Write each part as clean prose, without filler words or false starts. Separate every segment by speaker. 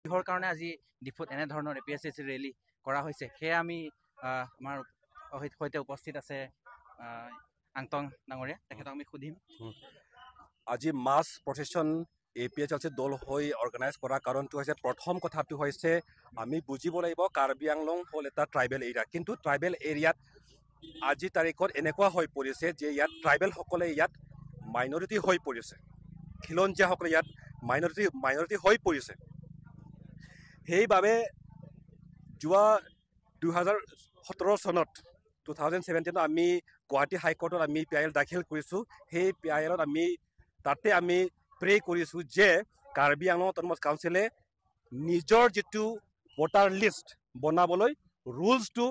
Speaker 1: কিহৰ কাৰণে আজি ডিফুত এনেধৰণৰ A P S C rally কৰা হৈছে, সেয়া আমি আমাৰ সৈতে উপস্থিত আছে আংটং ডাঙৰীয়া, তেখেতক আমি সুধিম।
Speaker 2: আজি mass procession A P H L C দল হৈ অৰ্গেনাইজ কৰাৰ কাৰণটো হৈছে, প্ৰথম কথাটো হৈছে আমি বুজিব লাগিব কাৰ্বি আংলং হ'ল এটা ট্ৰাইবেল এৰিয়া। কিন্তু ট্ৰাইবেল এৰিয়াত আজিৰ তাৰিখত এনেকুৱা হৈ পৰিছে যে ইয়াত ট্ৰাইবেলসকলে ইয়াত মাইনৰিটি হৈ পৰিছে, খিলঞ্জীয়াসকলে ইয়াত মাইনৰিটি হৈ পৰিছে। সেইবাবে যোৱা 2017 চনত, 2017ত আমি গুৱাহাটী হাইকোৰ্টত আমি পি I L দাখিল কৰিছোঁ। সেই পি আই এলত আমি তাতে আমি প্ৰে কৰিছোঁ যে কাৰ্বি আংলং অট'নমাছ কাউন্সিলে নিজৰ যিটো ভোটাৰ লিষ্ট বনাবলৈ ৰুলছটো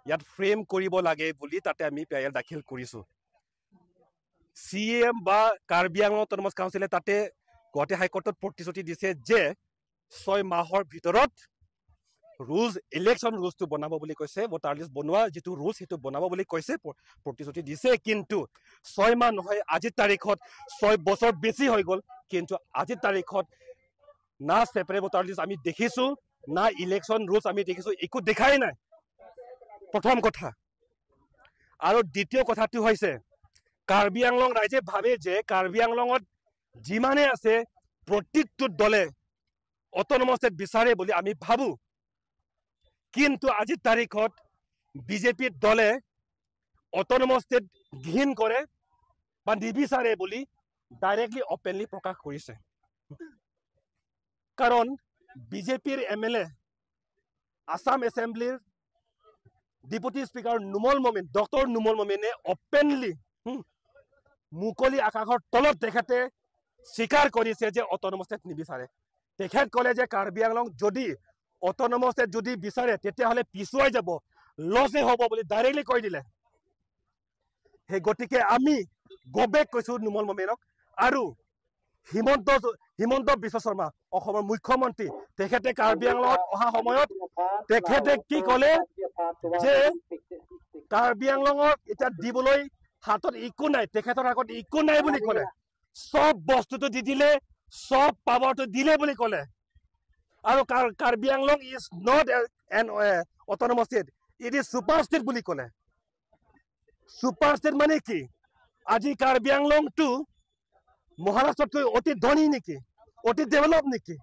Speaker 2: ইয়াত ফ্ৰেম কৰিব লাগে বুলি তাতে আমি পি I L দাখিল কৰিছোঁ। চি এম বা কাৰ্বি আংলং অট'নমাছ কাউন্সিলে তাতে গুৱাহাটী হাইকোৰ্টত প্ৰতিশ্ৰুতি দিছে যে 6 মাহৰ ভিতৰত ৰুলছ, ইলেকশ্যন ৰুলছটো বনাব বুলি কৈছে। ভোটাৰ লিষ্ট বনোৱা যিটো ৰুলছ সেইটো বনাব বুলি কৈছে, প্ৰতিশ্ৰুতি দিছে। কিন্তু 6 মাহ নহয়, আজিৰ তাৰিখত 6 বছৰ বেছি হৈ গ'ল, কিন্তু আজিৰ তাৰিখত না ছেপাৰেট ভোটাৰ লিষ্ট আমি দেখিছোঁ, না ইলেকশ্যন ৰুলছ আমি দেখিছোঁ, একো দেখাই নাই। প্ৰথম কথা। আৰু দ্বিতীয় কথাটো হৈছে কাৰ্বি আংলং ৰাইজে ভাবে যে কাৰ্বি আংলঙত যিমানে আছে প্ৰতিটো দলে অট'নমাছ ষ্টেট বিচাৰে বুলি আমি ভাবোঁ। কিন্তু আজিৰ তাৰিখত বিজেপিৰ দলে অট'নমাছ ষ্টেট ঘিণ কৰে বা নিবিচাৰে বুলি ডাইৰেক্টলি অপেনলি প্ৰকাশ কৰিছে। কাৰণ বিজেপিৰ এম এল এ, আছাম এছেম্বলিৰ ডিপুটি স্পীকাৰ নুমল মমিন, ডক্টৰ নুমল মমিনে অপেনলি মুকলি আকাশৰ তলত তেখেতে স্বীকাৰ কৰিছে যে অট'নমাছ ষ্টেট নিবিচাৰে। তেখেত ক'লে যে কাৰ্বি আংলং যদি অট'নমাছ ষ্টেট যদি বিচাৰে তেতিয়াহ'লে পিছুৱাই যাব, লছে হ'ব বুলি ডাইৰেক্টলি কৈ দিলে। সেই গতিকে আমি গবেক কৈছোঁ নুমল মমিনক। আৰু হিমন্ত বিশ্ব শৰ্মা অসমৰ মুখ্যমন্ত্ৰী, তেখেতে কাৰ্বি আংলঙত অহা সময়ত তেখেতে কি ক'লে যে কাৰ্বি আংলঙক এতিয়া দিবলৈ হাতত একো নাই, তেখেতৰ আগত একো নাই বুলি ক'লে। চব বস্তুটো দি দিলে, চব পাৱাৰটো দিলে বুলি ক'লে। আৰু Karbi Anglong is not an autonomous state, it is super state বুলি ক'লে। ছুপাৰ ষ্টেট মানে কি? আজি কাৰ্বি আংলংটো মহাৰাষ্ট্ৰতকৈ অতি ধনী নেকি, অতি ডেভেলপ নেকি?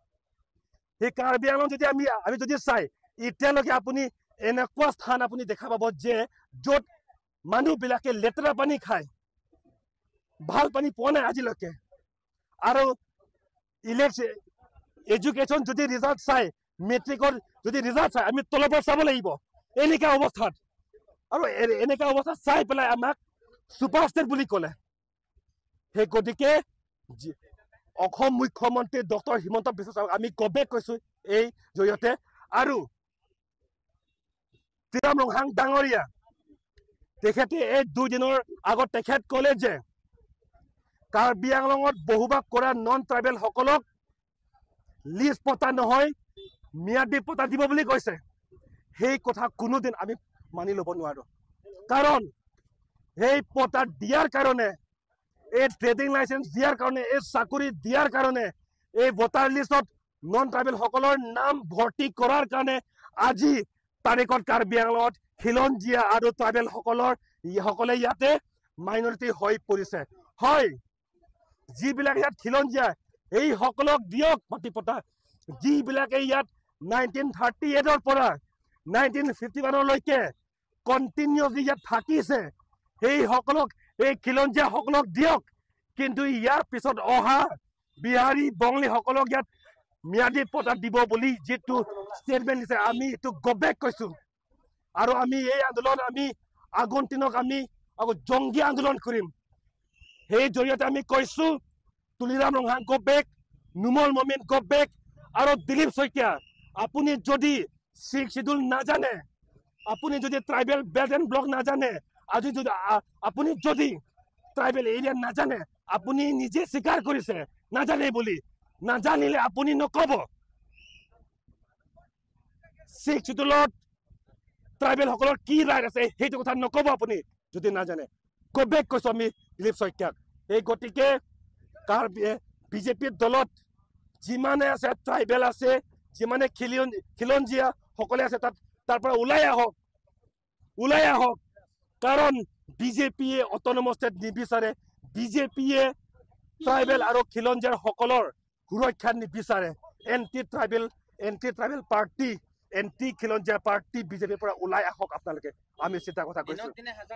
Speaker 2: সেই কাৰ্বি আংলং যদি আমি যদি চাই এতিয়ালৈকে আপুনি এনেকুৱা স্থান আপুনি দেখা পাব যে য'ত মানুহবিলাকে লেতেৰা পানী খায়, ভাল পানী পোৱা নাই আজিলৈকে। আৰু ইলেকশ্যন এডুকেশ্যন যদি ৰিজাল্ট চাই, মেট্ৰিকৰ যদি ৰিজাল্ট চাই, আমি তলৰ পৰা চাব লাগিব এনেকুৱা অৱস্থাত। আৰু এনেকুৱা অৱস্থাত চাই পেলাই আমাক ছুপাৰ ষ্টেট বুলি ক'লে। সেই গতিকে অসম মুখ্যমন্ত্ৰী ডক্টৰ হিমন্ত বিশ্ব শৰ্মাক আমি গবেক কৈছোঁ এই জৰিয়তে। আৰু তুলিৰাম ৰংহাং ডাঙৰীয়া, তেখেতে এই দুদিনৰ আগত তেখেত ক'লে যে কাৰ্বি আংলঙত বসবাস কৰা নন ট্ৰাইবেলসকলক লিজ পতা নহয়, ম্যাদী পতা দিব বুলি কৈছে। সেই কথা কোনোদিন আমি মানি ল'ব নোৱাৰোঁ। কাৰণ সেই পতা দিয়াৰ কাৰণে, এই ট্ৰেডিং লাইচেঞ্চ দিয়াৰ কাৰণে, এই চাকৰি দিয়াৰ কাৰণে, এই ভোটাৰ লিষ্টত নন ট্ৰাইবেলসকলৰ নাম ভৰ্তি কৰাৰ কাৰণে আজি তাৰিখত কাৰ্বি আংলঙত খিলঞ্জীয়া আৰু ট্ৰাইবেলসকলৰ সকলে ইয়াতে মাইনৰিটি হৈ পৰিছে। হয়, যিবিলাক ইয়াত খিলঞ্জীয়া এইসকলক দিয়ক মাটি পতা, যিবিলাকে ইয়াত 1938ৰ পৰা 1951লৈকে কণ্টিনিউচলি ইয়াত থাকিছে সেইসকলক, এই খিলঞ্জীয়াসকলক দিয়ক। কিন্তু ইয়াৰ পিছত অহা বিহাৰী বঙালীসকলক ইয়াত ম্যাদী পতা দিব বুলি যিটো ষ্টেটমেণ্ট দিছে, আমি এইটো গবেক কৈছোঁ। আৰু আমি এই আন্দোলন আমি আগন্তুক আমি আকৌ জংগী আন্দোলন কৰিম। সেই জৰিয়তে আমি কৈছোঁ Tuliram Ronghang go back, Numal Momin go back, আৰু দিলীপ শইকীয়া, আপুনি যদি ছিক্স চিডিউল নাজানে, আপুনি যদি ট্ৰাইবেল বেল্ট এণ্ড ব্লক নাজানে, আজি যদি আপুনি যদি ট্ৰাইবেল এৰিয়া নাজানে, আপুনি নিজে স্বীকাৰ কৰিছে নাজানে বুলি, নাজানিলে আপুনি নক'ব। ছিক্স চিডিউলত ট্ৰাইবেলসকলৰ কি ৰাইট আছে সেইটো কথা নক'ব আপুনি যদি নাজানে। গবেক কৈছোঁ আমি দিলীপ শইকীয়াক। এই গতিকে কাৰ বিজেপিৰ দলত যিমানে আছে ট্ৰাইবেল আছে,
Speaker 3: যিমানে খিলঞ্জীয়া সকলে আছে তাত, তাৰ পৰা ওলাই আহক, ওলাই আহক। কাৰণ বিজেপিয়ে অট'নমাছ ষ্টেট নিবিচাৰে, বিজেপিয়ে ট্ৰাইবেল আৰু খিলঞ্জীয়াৰ সকলৰ সুৰক্ষা নিবিচাৰে। Anti tribal, anti tribal party, anti খিলঞ্জীয়া পাৰ্টি বিজেপিৰ পৰা ওলাই আহক আপোনালোকে। আমি চিধা কথা কৈছো।
Speaker 1: দিনক দিনে হাজাৰ